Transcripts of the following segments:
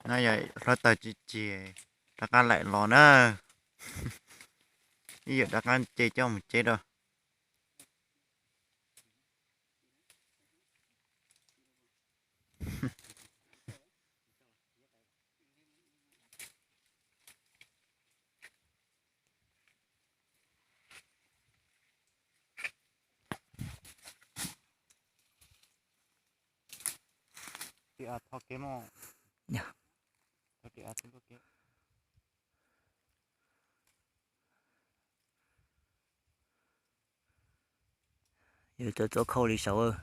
No yog hluav taws tsis tsig, rov qab laim los na. Ib yam rov qab nce coj mus ceb rau. Yus tsuav tsuav khau li saud,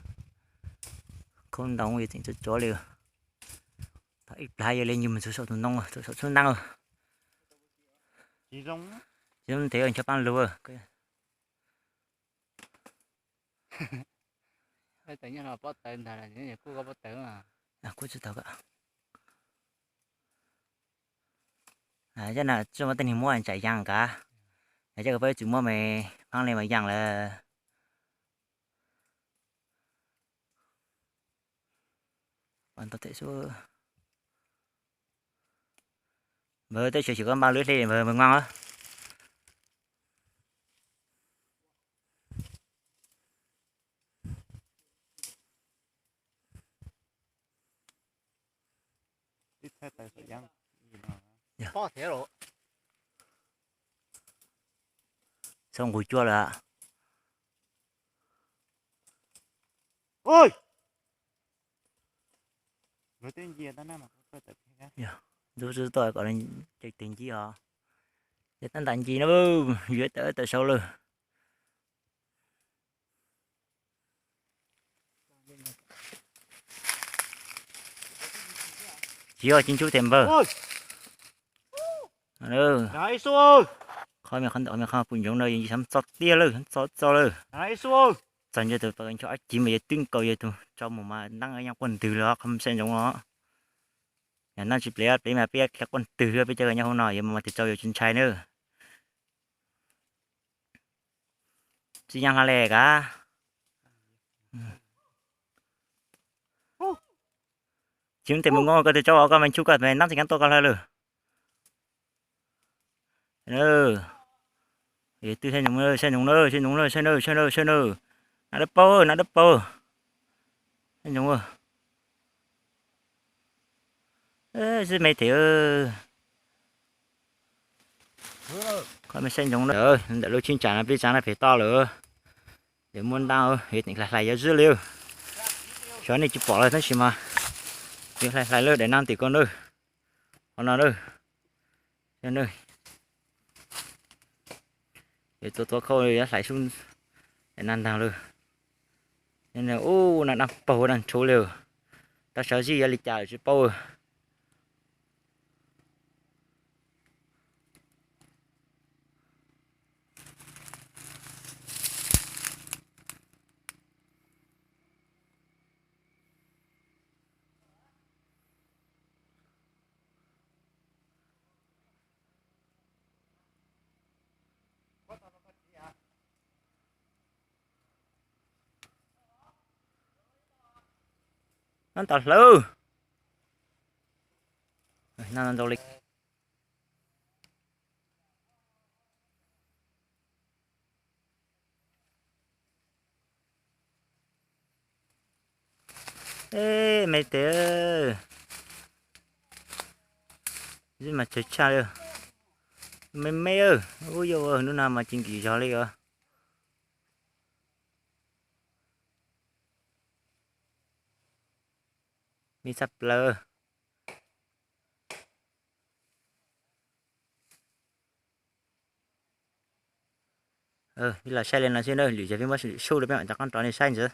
khau ntoo yus tseem tsuav tsuav li. Thaum ib plhav yog li yus mus txug saum tus ntoo, txug saum tshub nab. Tsis zoo ntev ncho paab lug. Kuj tsis tau. Zaj no tsuas muaj tej neeg muab ntsais yaas kav, yog coj koj peb tsis muab me, phaab li mas yaas lawm. Npawg, tej xyov koj npaj lub hle npawg, npawg Ngoog. Txhob nqus cua lawm. Ntub toj kom ces teg ncib os. Ces tab ntam ncig no, yuav tawm tawm saud lawm. Tsis yog, tsis ntub tiag npawg. Qhov me qhov ntawm me qhov pum ntsoov no yeej xav txog tiag lawm, txog txog lawm. Txog ntshe tus pas ncho ob cig mas yog twb nkaus yog tus tso mus mas ntab yaaj quaj ntwg lawm qhov me saib ntsoov os. Yog ntab tsis plev plev mas peb qhia quaj ntwg, peb cov nyob hauv no yuav mas tus tso yuav tsis ntshai nawb. Tsis nyaab hla le kav. Tsis nteg mus nkob koj tus tsaub os, koj me ntsuj koj me ntab tsis nkaab tuaj koj hla lawm. Twb saib ntsoov, saib ntsoov na, saib ntsoov na, saib na, saib na, saib na. Nab dawb paug, nab dawb paug. Saib ntsoov. Xib me tes, koj me saib ntsoov na. Ntawm lub cheeb tsam no peb tsav no pem toj lawm. Ces muaj ntab, yuav teem hlais hlais yuav zwb li. Xyov nej tsis pom lawm tab sis mas yuav hlais hlais lawm daim nab tim ko na. Qhov no na. Yuav tuav tuav khau yuav hlais sub daim nab ntaag lawm. Ub, nab dawb paug dawb ntshuv li. Rov sawv zij yuav li cas lawm tsis paub. Nab ntau hlawv. Nab ntau li. Eb, me tes, mas tsawg tshaj li. Me me, ub, yog hnub no mas tsis nkim zog li os. Me tshaj plaws. Peb los saib li no xwb na, lwm zaug peb muab sub rau peb mam rov qab rov nej saib ntxiv.